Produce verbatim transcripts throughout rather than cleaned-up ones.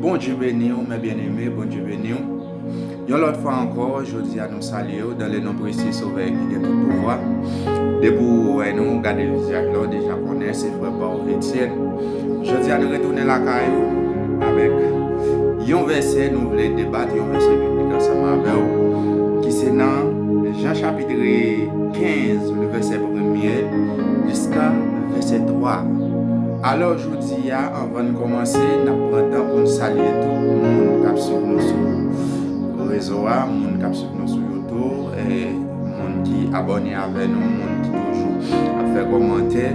Bondye beni w, mè byeneme, Bondye beni w. Yon lòt fwa ankò, jodi a nou salye w dans le nom précieux Sauveur ki gen tout pouvwa. Depi w wè nou, gade vizaj la, w deja konnen se frè pa w Etienne. Jodi a nou retounen lakay ou avèk yon vèsè nou vle debat, yon vèsè biblik ansanm avè w, ki se nan Jan chapit kenz, le vèsè premye jiska vèsè twa. Alò, jodi a, anvan n kòmanse, n ap pran tan pou n salye tout moun k ap swiv nou sou rezo a, moun k ap swiv nou sou YouTube, e moun ki abòne avè nou, moun ki toujou ap fè kòmantè.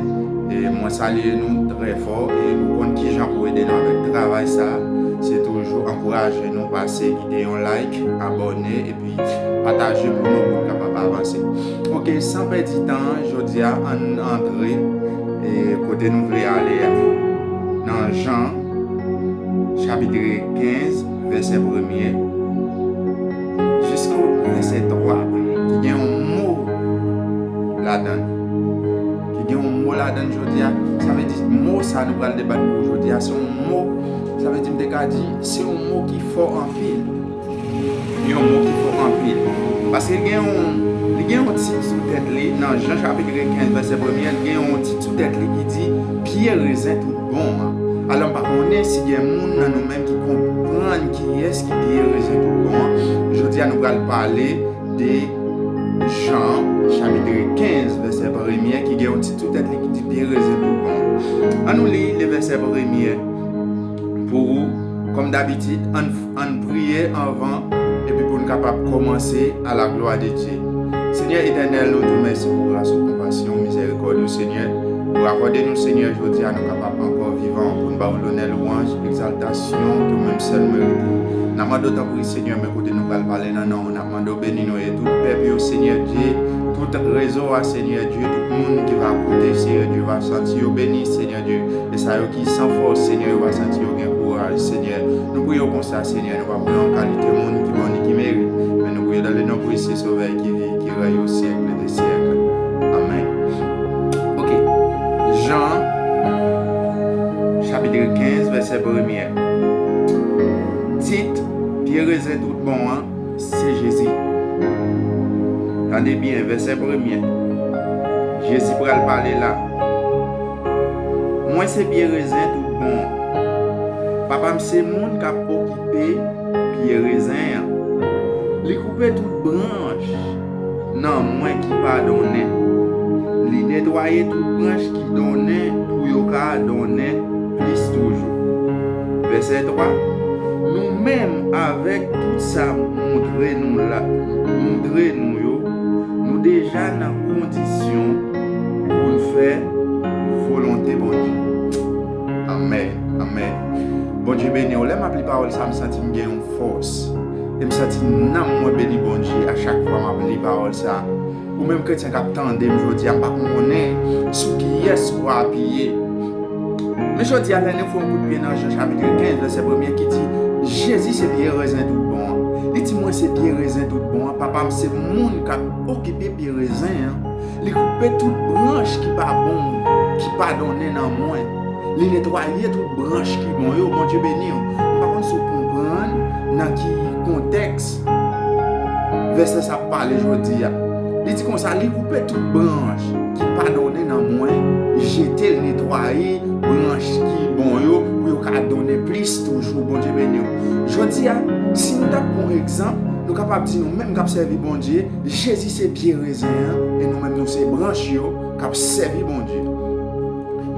E mwen salye nou trè fò, e ou konn kijan pou ede nou avèk travay sa, se toujou ankouraje nou, pase kite yon like, abòne, epi pataje pou nou, pou n kapab avanse. Ok, san pèdi tan, jodi a, ann antre, e, kote nou vle ale a. Nan Jan, chapit kenz, vèsè premye, jiska vèsè twa, ki gen yon mo ladan l. Ki gen yon mo ladan l jodi a. Sa vle di, mo sa nou pral debat pou jodi a, se yon mo, sa vle di, m te ka di, se yon mo ki fò anpil. Yon mo ki fò anpil. Paske li gen yon, li gen yon tit sou tèt li, nan Jan chapit kenz, vèsè premye, li gen yon tit sou tèt li ki di, pye rezen tout bon an. Alò, m pa konnen si gen moun nan nou menm ki konprann kiyès ki pye rezen tout bon an. Jodi a, nou pral pale de Jan, chapit kenz, vèsè premye, ki gen yon tit sou tèt li ki di pye rezen tout bon an. Ann nou li le vèsè premye pou ou. Kòm dabitid, ann, ann priye anvan, epi pou n kapab kòmanse à la gloire de Dieu. Senyè Etènèl, nou di w mèsi pou gras ou, konpasyon, mizèrikòd ou, Senyè. Ou akòde nou, Senyè, jodi a nou kapab ankò vivan pou n ba w lonè, lwanj, egzaltasyon ke ou menm sèl merite. N ap mande w tanpri, Senyè, men kote nou pral pale nan non w, n ap mande w beni nou e tout pèp yo, Senyè Dye, tout rezo a, Senyè Dye, tout moun ki va koute, Senyè Dye, va santi yo beni, Senyè Dye. E sa yo ki san fòs, Senyè, yo va santi yo gen kouraj, Senyè. Nou priye w konsa, Senyè, nou pa priye w an kalite moun ki bon ni ki merit, men nou priye dans le nom précieux Sauveur ki viv, ki rèy au siècle des siècles. Amèn. Ok. Jan, chapit kenz, vèsè premye. Tit, pye rezen tout bon an, se Jezi. Tande byen, vèsè premye. Jezi pral pale la. Mwen se pye rezen tout bon an. Papa m se moun k ap okipe pye rezen an. Li koupe tout branch nan mwen ki pa donnen. Li netwaye tout branch ki donnen pou yo ka donnen plis toujou. Vèsè twa. Nou menm, avèk tout sa moutre nou la, moutre nou yo, nou deja nan kondisyon pou n fè volonte Bondye. Amèn, amèn. Bondye beni w. Lè m ap li pawòl sa, m santi m gen yon fòs. E m santi nanm mwen beni Bondye a chak fwa m ap li pawòl sa. Ou menm kretyen k ap tande m jodi a, m pa konnen sou kiyès ou apiye. Men jodi a, lè nou fè yon kout pye nan Jan chapit kenz, vèsè premye ki di, Jezi se pye rezen tout bon an. Li di, mwen se pye rezen tout bon an. Papa m se moun k ap okipe pye rezen an. Li koupe tout branch ki pa bon, ki pa donnen nan mwen. Li netwaye tout branch ki bon yo. Bondye beni w. M pa konn si w konprann nan ki kontèks vèsè sa ap pale jodi a. Li di konsa, li koupe tout branch ki pa donnen nan mwen, jete l, netwaye branch ki bon yo pou yo ka donnen plis toujou. Bondye beni w. Jodi a, si nou t ap pran yon egzanp, nou kapab di nou menm k ap sèvi Bondye, Jezi se pye rezen an, e nou menm nou se branch yo k ap sèvi Bondye.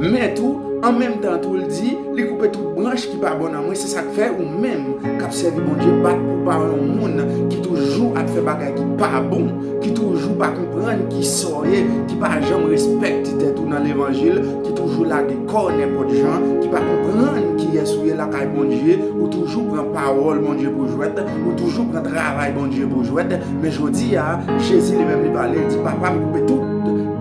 Men tou, an menm tan tou, l di, li koupe tout branch ki pa bon nan mwen. Se sa k fè ou menm k ap sèvi Bondye, bat pou pa yon moun ki toujou ap fè bagay ki pa bon, ki toujou pa konprann kisa w ye, ki pa janm respekte tèt ou nan levanjil, ki toujou lage kò w nenpòt jan, ki pa konprann kiyès ou ye lakay Bondye, ou toujou pran pawòl Bondye pou jwèt, ou toujou pran travay Bondye pou jwèt. Men jodi a, Jezi li menm li pale, li di, Papa m koupe tout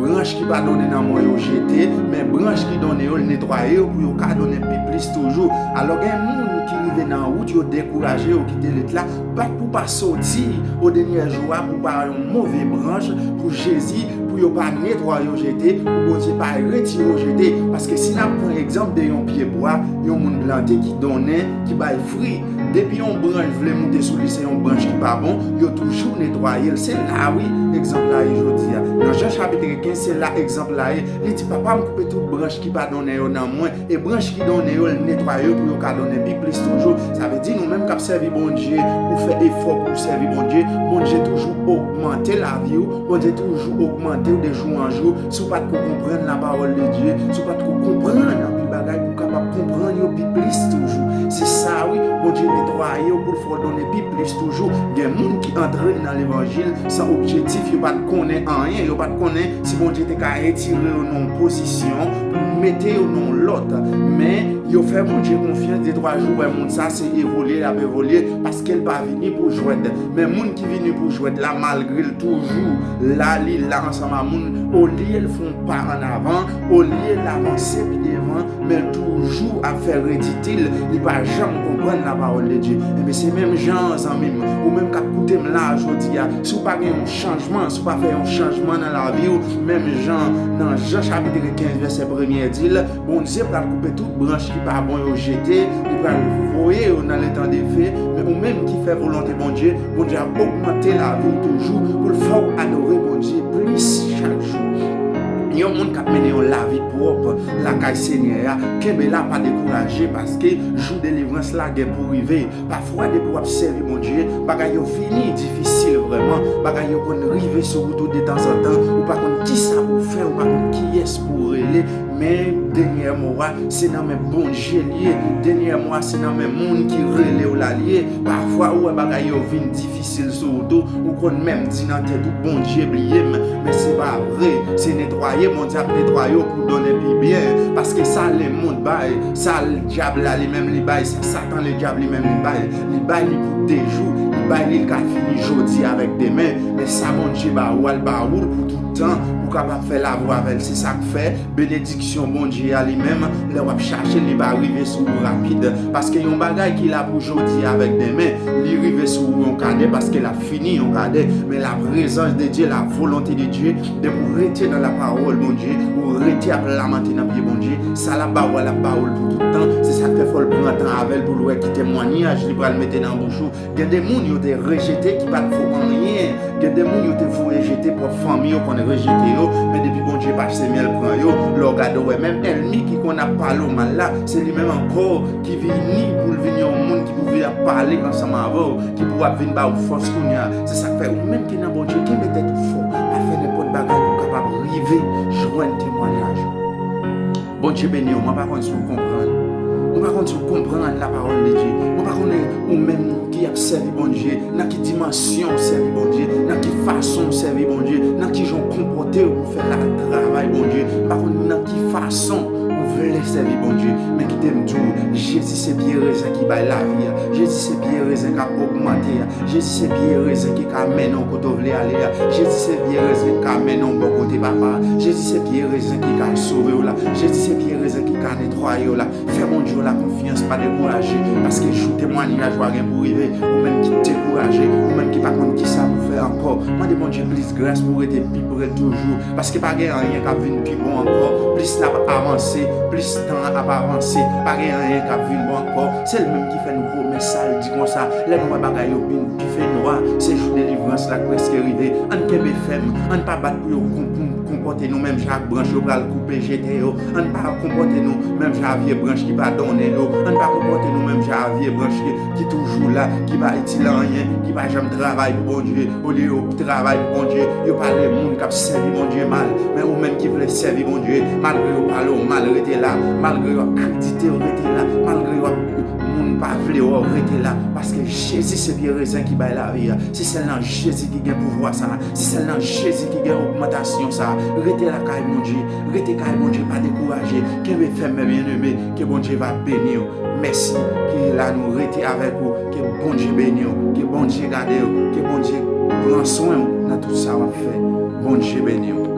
branch ki pa donnen nan mwen yo jete, men branch ki donnen yo, l netwaye yo pou yo ka donnen pi plis toujou. Alò, gen moun ki rive nan wout, yo dekouraje, yo kite lit la, bat pou pa soti o dènye jou a, pou pa yon move branch, pou Jezi pou yo pa netwaye yo jete, pou Bondye pa retire yo jete. Paske si n ap pran egzanp de yon pye bwa, yon moun plante ki donnen, ki bay fwi, depi yon branch vle moute sou li, se yon branch ki pa bon, yo toujou netwaye l. Se la, wi, egzanp la ye jodi a. Nan Jan chapit kenz, se la egzanp la ye. Li di, Papa m koupe tout branch ki pa donnen yo nan mwen, e branch ki donnen yo, l netwaye yo pou yo ka donnen pi plis toujou. Sa vle di, nou menm k ap sèvi Bondye, ou fè efò pou w sèvi Bondye, Bondye toujou ogmante lavi w, Bondye toujou ogmante w de jou an jou. Si w pa t ko konprann la parole de Dieu, si w pa t ko konprann anpil bagay pou w kapab konprann yo pi plis toujou. Se sa wi, Bondye netwaye w pou l fè w donnen pi plis toujou. Gen moun ki antre nan levanjil san objektif, yo pa t konnen anyen, yo pa t konnen si Bondye te ka retire yo nan yon pozisyon pou mete yo nan yon lòt. Men, yo fè Bondye konfyans, de twa jou, wè moun sa se evolye l ap evolye, paske l pa vini pou jwèt. Men moun ki vini pou jwèt la, malgre l toujou la, li la ansanm a moun, olye l fè yon pa ann avan, olye l avanse pi devan, men l toujou ap fè reditil, li pa janm konprann la parole de Dieu. Ebyen, se menm jan an, zanmi m, ou menm k ap koute m la jodi a, si w pa gen yon chanjman, si w pa fè yon chanjman nan lavi w, menm jan nan Jan chapit kenz, vèsè premye di l, Bondye pral koupe tout branch ki pa bon yo jete, li pral voye yo nan letan de fe, men ou menm ki fè volonte Bondye, Bondye ap ogmante lavi w toujou pou l fè w adore Bondye plis chak jou. Yon moun k ap mennen yon lavi pwòp lakay Senyè a, kenbe la, pa dekouraje, paske jou delivrans la gen pou rive. Pafwa, depi w ap sèvi Bondye, bagay yo vini difisil vrèman, bagay yo konn rive sou wout ou detanzantan, ou pa konn kisa pou w fè, ou pa konn kiyès pou w rele, men dènyè mo a, se nan men Bondye l ye, dènyè mo a, se nan men moun ki rele w la l ye. Pafwa, ou wè bagay yo vin difisil sou wout ou, ou konn menm di nan tèt ou, Bondye bliye m, men se pa vre, se netwaye Bondye ap netwaye w pou w donnen pi byen, paske sa lemonn bay, sa dyab la li menm li bay, sa Satan ledyab li menm li bay, li bay li pou de jou, li bay li, l ka fini jodi avèk demen, men sa Bondye ba ou a, l ba ou l pou tout tan, pou w kapab fè lavi w avè l. Se sa k fè benediksyon Bondye a li menm, lè w ap chache l, li pa rive sou ou rapid, paske yon bagay ki la pou jodi avèk demen, li rive sou ou yon kadè, paske l ap fini yon kadè, men la prezans de Dye, la volonte de Dye, depi w rete nan la parole Bondye, ou rete ap lamante nan pye Bondye, sa l ap ba ou a, l ap ba ou l pou tout tan. Se sa k fè fò l pran tan avè l pou l wè ki temwanyaj li pral mete nan bouch ou. Gen de moun yo te rejete ki pa t vo anyen. Gen de moun yo te voye jete, pwòp fanmi yo konn rejete yo, men depi Bondye pase men l pran yo, lè w gade w wè menm ènmi ki konn ap pale w mal la, se li menm ankò ki vini pou l vin yon moun ki pou vin ap pale ansanm avè w, ki pou ap vin ba ou fòs kounye a. Se sa k fè ou menm ki nan Bondye, kenbe tèt ou fò. Pa fè nenpòt bagay pou w kapab rive jwenn temwayaj ou. Bondye beni w, mwen pa konn si w konprann. Mwen pa konn si w konprann la parole de Dieu. Mwen pa konnen ou menm ki ap sèvi Bondye, nan ki dimansyon w sèvi Bondye, nan ki fason w sèvi Bondye, nan ki jan w konpòte w pou fè la travay Bondye. Mwen pa konn nan ki fason ou vle sèvi Bondye, men kite m di w, Jezi se pye rezen ki bay lavi a. Jezi se pye rezen k ap ogmante a. Jezi se pye rezen ki ka mennen w kote w vle ale a. Jezi se pye rezen ki ka mennen w bò kote Papa a. Jezi se pye rezen ki ka sove w la. Jezi se pye rezen ki ka netwaye w la. Fè Bondye w la konfyans, pa dekouraje, paske jou temwanyaj ou a gen pou rive. Ou menm ki dekouraje, ou menm ki pa konn kisa pou fè ankò, mande Bondye plis gras pou w rete pi pre l toujou, paske pa gen anyen k ap vin pi bon ankò. Plis n ap avanse, plis tan an ap avanse, pa gen anyen k ap vin bon ankò. Se l menm ki fè n pwomès sa, l di konsa, lè nou wè bagay yo vin pi fè nwa, se jou delivrans la k prèske rive. Ann kenbe fèm, ann pa bat pou yo kon-, pou konpòte nou menm jan ak branch yo pral koupe jete yo. Ann pa konpòte nou menm jan a vye branch ki pa donnen yo. Ann pa konpòte nou menm jan a vye branch ki, ki toujou la, ki pa itil anyen, ki pa janm travay pou Bondye. Olye yo travay pou Bondye, yo pale moun k ap sèvi Bondye mal. Men ou menm ki vle sèvi Bondye, malgre yo pale w mal, rete la. Malgre yo ap kritike w, rete la. Malgre yo ap, moun pa vle wè w, rete la. Paske Jezi se pye rezen ki bay lavi a. Se sèl nan Jezi ki gen pouvwa sa a. Se sèl nan Jezi ki gen ogmantasyon sa a. Rete lakay Bondye. Rete kay Bondye. Pa dekouraje. Kenbe fèm, men byeneme. Ke Bondye va beni w. Mèsi. Ke la nou rete avèk ou. Ke Bondye beni w. Ke Bondye gade w. Ke Bondye pran swen w nan tout sa w ap fè. Bondye beni w.